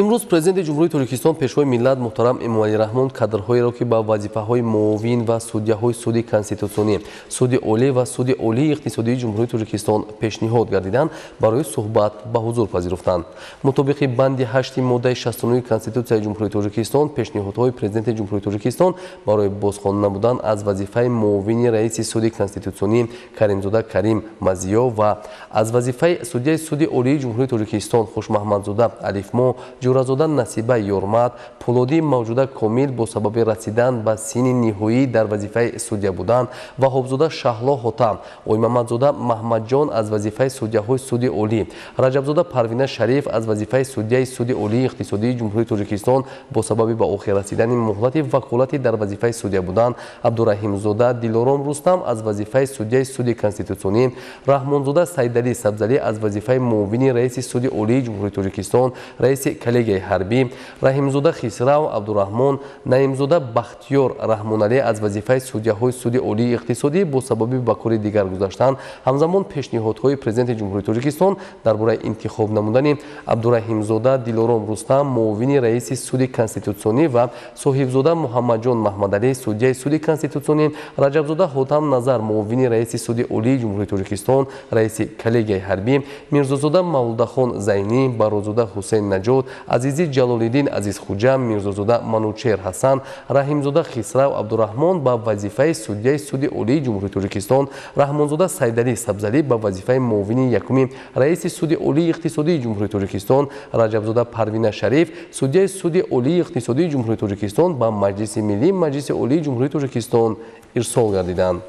Имрӯз Президенти Ҷумҳурии Тоҷикистон, Пешвои миллат муҳтарам Эмомалӣ Раҳмон кадрҳоеро, ки ба вазифаҳои муовин ва судяҳои Суди Конститутсионӣ, Суди Олӣ ва Суди Олии Иқтисодии Ҷумҳурии Тоҷикистон пешниҳод гардиданд, барои суҳбат ба ҳузур пазируфтанд. Мутобиқи банди 8 моддаи 69 Конститутсияи Ҷумҳурии Тоҷикистон, пешниҳодҳои Президенти Ҷумҳурии Тоҷикистон барои бозхонда намудан аз вазифаи муовини раиси Суди Конститутсионӣ Каримзода Карим Мазиё ва аз вазифаи судяи Суди Олии Ҷумҳурии Тоҷикистон Хушмаҳмадзода Алифмо, Ҷӯразода Насиба Ёрмат, Пулодӣ Мавҷуда Комил бо сабаби расидан ба синни ниҳоӣ дар вазифаи судя будан, Ваҳобзода Шаҳло Ҳотам, Оймамадзода Маҳмадҷон аз вазифаи судяҳои Суди Олӣ, Раҷабзода Парвина Шариф аз вазифаи судяи Суди Олии Иқтисодии Ҷумҳурии Тоҷикистон бо сабаби ба охир расидани муҳлати ваколати дар вазифаи судя будан, Абдураҳимзода Дилором Рустам аз вазифаи судяи Суди Конститутсионӣ, Раҳмонзода Сайдалӣ Сабзалӣ аз вазифаи муовини раиси Суди Олии Ҷумҳурии Тоҷикистон, раиси коллегияи ҳарбӣ, Раҳимзода Хисрав Абдураҳмон, Наимзода Бахтиёр Раҳмоналӣ аз вазифаи судяҳои Суди Олии Иқтисодӣ бо сабаби ба кори дигар гузаштан, ҳамзамон пешниҳодҳои Президенти Ҷумҳурии Тоҷикистон дар бораи интихоб намудани Абдураҳимзода Дилором Рустам муовини раиси Суди Конститутсионӣ ва Соҳибзода Муҳаммадҷон Маҳмадалӣ судяи Суди Конститутсионӣ, Раҷабзода Ҳотам Назар муовини раиси Суди Олии Ҷумҳурии Тоҷикистон, раиси коллегияи ҳарбӣ, Мирзозода Мавлудахон Зайнӣ, Барозода Ҳусейн Наҷот, Азизӣ Ҷалолиддин Азизхуҷа, Мирзозода Манучер Ҳасан, Раҳимзода Хисрав Абдураҳмон ба вазифаи судяи Суди Олии Ҷумҳурии Тоҷикистон, Раҳмонзода Сайдалӣ Сабзалӣ ба вазифаи муовини якуми раиси Суди Олии Иқтисодии Ҷумҳурии Тоҷикистон, Раҷабзода Парвина Шариф судяи Суди Олии Иқтисодии Ҷумҳурии Тоҷикистон ба Маҷлиси Миллӣ Маҷлиси Олии Ҷумҳурии Тоҷикистон ирсол гардиданд.